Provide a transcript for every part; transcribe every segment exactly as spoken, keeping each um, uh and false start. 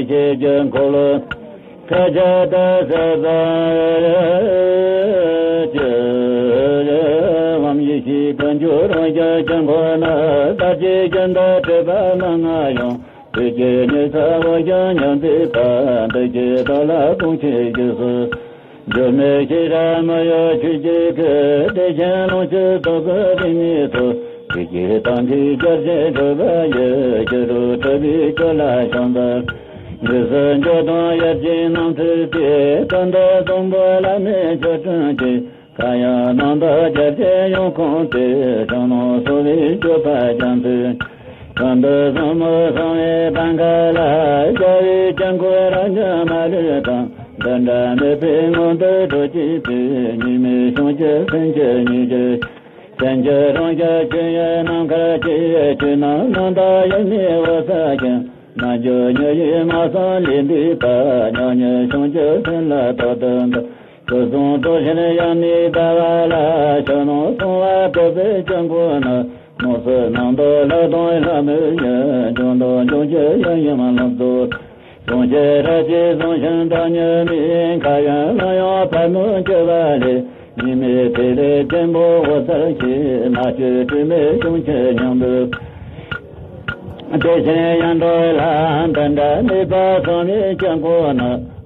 ཁྱེད་ཀྱི་འཁོར་ལོ་ཁ་བྱ་དང་ཟབ་པ་ཅི། ལམ་ཡེ་ཤེས་ཀུན་སྦྱོར་རང་རྒྱལ་གྱི་འཁོར་ན། ད་ཅི་ཀྱང་འདི་སྲིད་པ་མ་ང་ཡང་། དེ་ཀྱི་ཉེ་ས་བོ་ཀྱང་ཉམས་པའི་པ། འདི་ཀྱི་བདག་ལ་དགོངས་ཁྱེད་རྗེས་སུ། འགྱུར་མེད་ཤེས་རབ་མི་གཡོ་ཆོས་ཀྱི་སྐུ། དེ་བཞིན་ལོངས་སྤྱོད་རྟོག་གེའི་རིག་གནས་སུ། ཡེ་ཤེས་དྭངས་ཀྱི་རྒྱལ་ཆེན་སྒྲུབ་པ་ཡི། སྐྱེ་རུ་གྲུབ་པའི་སྐུ་ལ་ཕྱག་འཚལ། དངོས་སུ་འབྱོར་དང་ཡར་གྱི་སྣང་ཚུལ་ཏེ། ཀུན་ཏུ་བཟང་པོ་བླ་མེད་མཆོག་སྤྲུལ་གྱི། གང་ཡང་རྣམ་དག་རྒྱལ་ཆེན་ཡོངས་ཁོངས་ཏེ། ཕྱག་ན་གསོལ་བའི་སྤྱོད་པ་རྒྱ་མཚོའི། ཀུན་ཏུ་བཟང་མོ་གསང་བའི་གདངས་ཁ་ལ། རྒྱལ་བའི་དཀྱིལ་འཁོར་རབ་འབྱམས་མ་ལུས་དང་། འདི་འདྲ་མོས་པའི་ངང་དུ་འགྲོ་བགྱིད་པའི། གཉིས་མེད་བྱང་ཆུབ་སེམས་ཀྱི་ཉིད་ཀྱི། སེམས་ཀྱི་རང་རྒྱལ་ཆོས་དབྱིངས་ནམ་མཁར་གྱི། ཆོས་རྣམས་རྣམ་དག་དབྱེར་མེད་འོད་གསལ་ཞིང་། རྣལ་འབྱོར་ཉི་འོད་མ་སངས་ལས་འདས་པ། མྱ་ངན་བྱང་ཆུབ་སེམས་ལ་རྟག་ཏུ་འདུད། སྐུ་གསུང་ཐུགས་བཞིན་ཡང་ནས་ཟླ་བ་ལ། ཕྱག་ན་གསང་བ་བསྐོར་བའི་དཀྱིལ་འཁོར་ན། མོས་གུས་ནམ་དུ་ལྷ་དང་ལྷ་མོ་ཡི། འབྱུང་དང་འབྱུང་འགྱུར་ཡང་ཡིན་ལོངས་སུ། གསུང་ཞལ་རབ་ཀྱིས་གསུངས་ཤིང་བདག་ཉིད་ནི། མཁའ་དབྱིངས་ལ་ཡང་ཕ་མོས་གྱུར་པ་ལས། གཉིས་མེད་ཐིག་ལེ་ཆེན་པོ་འོད་གསལ་ཞིག་མ་བཅོས་དྲི་མེད་བྱང་ཆུབ་སྙིང་པོའི། དེ་བཞིན་ཡང་འགྲོ་ལ་འདི་འདྲ་མེད་པ་གསང་བའི་དཀྱིལ་འཁོར་ན།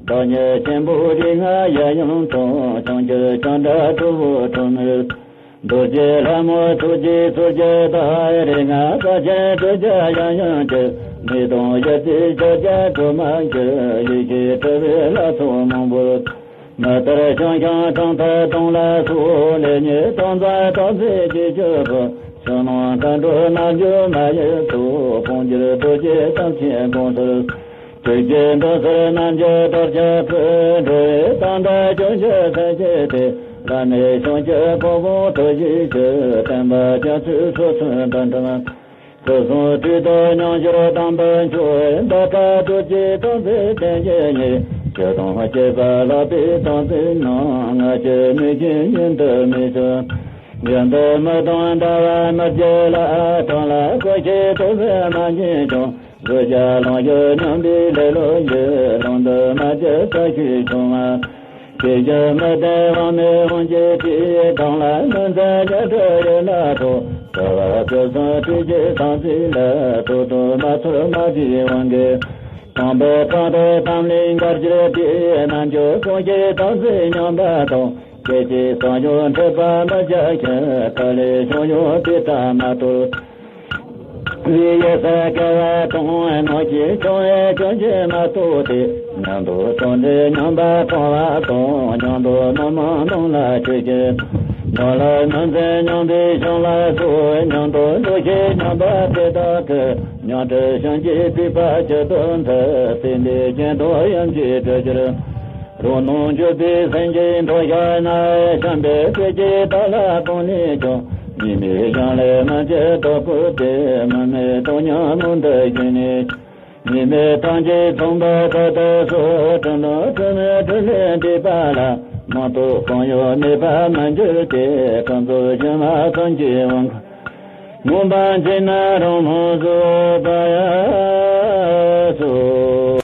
བདག་ཉིད་ཆེན་པོ་རིགས་ལྔ་ཡབ་ཡུམ་དང་། བྱང་ཆུབ་ཀྱང་སྒྲ་དྲུག་པོ་འཁྲུལ་མེད། རྡོ་རྗེ་ལྷ་མོ་ཐུགས་རྗེའི་ཚུལ་གྱིས་བདག་རིགས་ལྔ་དག་ཅིང་སྤྲོས་བྲལ་ཡང་ཡང་གི། མེ་དང་ཡུལ་ཅན་ཕྱོགས་བརྒྱད་སྒྲོན་མ་གི། ཡེ་ཤེས་སྤྲུལ་པའི་ལྷ་ཚོགས་མང་པོ། མི་ལྟར་བྱང་ཞིང་གྲངས་མཐའ་སྟོང་ལ་སོགས། ལེགས་ཉེས་དོན་མཚུངས་དོན་མཛད་ཀྱི་སྤྱོད་པ། ཕྱི་ནང་མཁའ་འགྲོ་རྣལ་འབྱོར་མ་ཡི་ཚོགས། དཔུང་གྱུར་རྡོ་རྗེ་ཐམས་ཅད་དགོངས་སུ། དྲུག་ཅུའི་འདུན་སར་རྣལ་འབྱོར་གདུལ་བྱ་ཕུལ། འགྲོ་བའི་དོན་དག་སྐྱོང་བྱེད་སེམས་བསྐྱེད་དེ། བླ་མེད་བྱང་ཆུབ་གོ་འཕང་ཐོབ་བྱེད་ཕྱིར། བསྟན་པ་རྒྱ་མཚོའི་སོ་མཚུན་དང་འདྲ། སྐུ་གསུང་ཐུགས་དང་མཉམ་སྦྱོར་དམ་པ་མཆོག། ད་ལྟ་རྡོ་རྗེ་ཐམས་ཅད་བརྟན་བྱེད་ཉིད། སྤྱོད་དང་སྤྱད་པ་ལག་པའི་དམ་ཚིག་རྣམས། སྔ་ཕྱི་མུ་བཞིའི་ཉིན་དུ་མི་ཞུགས། མགོན་དུ་མི་གཏོང་ཟླ་བ་མི་བརྗེད་ལ། གང་ལ་གང་འཁྱིལ་ཐོག་མེད་མ་ཉིད་ཀྱང་། བཟོད་བྱ་ལོངས་སྤྱོད་མཉམ་པའི་ལེ་ལོ་ཡི། ལོང་དུ་མ་བྱེད་ས་ཞིག་བྱུང་བ། ཆོས་བཞིན་མི་ལྡན་དབང་མེད་དབང་སྐྱེས་པའི། གང་ལ་ངོས་འཛིན་ཉན་ཐོས་ཡིད་ལ་གྲོལ། གྲོལ་བ་སྐུ་གསུང་ཐུགས་རྗེའི་དམ་ཚིག་ལ། ཐོག་ཏུ་མ་ཚུད་མ་བྲིས་དབང་གིས། དང་པོ་གང་དུ་དམ་ལས་འགལ་གྱུར་པའི། རྣལ་འབྱོར་གང་ཞིག་དམ་ཚིག་ཉམས་པ་དང་། སྐད་ཅིག་གསང་སྦྱོར་འཕྲད་པ་མི་བྱ་ཞིང་། ཐོག་ལས་བྱུང་ཡང་དེ་ལྟར་མ་དོར། བའི་ཡེ་ཤེས་སྐལ་བ་དང་། སྣང་ཞིང་བྱུང་བའི་སྐྱོན་གྱིས་མ་རྟོགས་ཏེ། ཉམས་རྟོགས་ཟུང་འབྲེལ་ཉམས་པ་སྤངས་པ་དང་། ཉམས་རྟོགས་ནོར་མང་སྣང་ལ་སྤྱོད་ཀྱི། ཉམས་ལ་ངོས་འཛིན་ཉམས་པའི་བྱིང་བ་སོགས། ཉམས་རྟོགས་འདུ་ཤེས་ཉམས་པ་དེ་དག་གི། ཉམས་དྲུག་བྱིང་གྱིས་ཕྱུག་པ་ཇི་ལྟར་འདུལ། སྲིད་པའི་རྒྱུན་དང་ཡང་གཅིག་འབྲལ་གྱུར། རང་སྣང་འགྱུ་བའི་སེམས་ཀྱི་འགྲོ་བཞག་ན། བྱམས་པའི་སྲས་ཀྱིས་བདག་ལ་གང་ལས་ཀྱང་། གཉིས་མེད་གཞན་ལས་མི་འགྱུར་བདག་པོ་སྟེ། མི་མེད་སྟོང་ཉིད་སྣང་དུ་བྱོན་ནས། གཉིས་མེད་ཐམས་ཅད་མཚུངས་པར་རྟག་ཏུ་གཟོད། གྲུབ་རྣམས་དྲི་མེད་ཐིག་ལེར་འདུས་པ་ལ། མ་རྟོགས་གང་ཡང་གནས་པར་མི་འགྱུར་ཏེ། ཀུན་རྫོབ་ཞི་བ་ཐམས་ཅད་དབང་མངོན་པར་མཁྱེན་ན་རང་སྣང་རྫོགས་པར་གསུངས།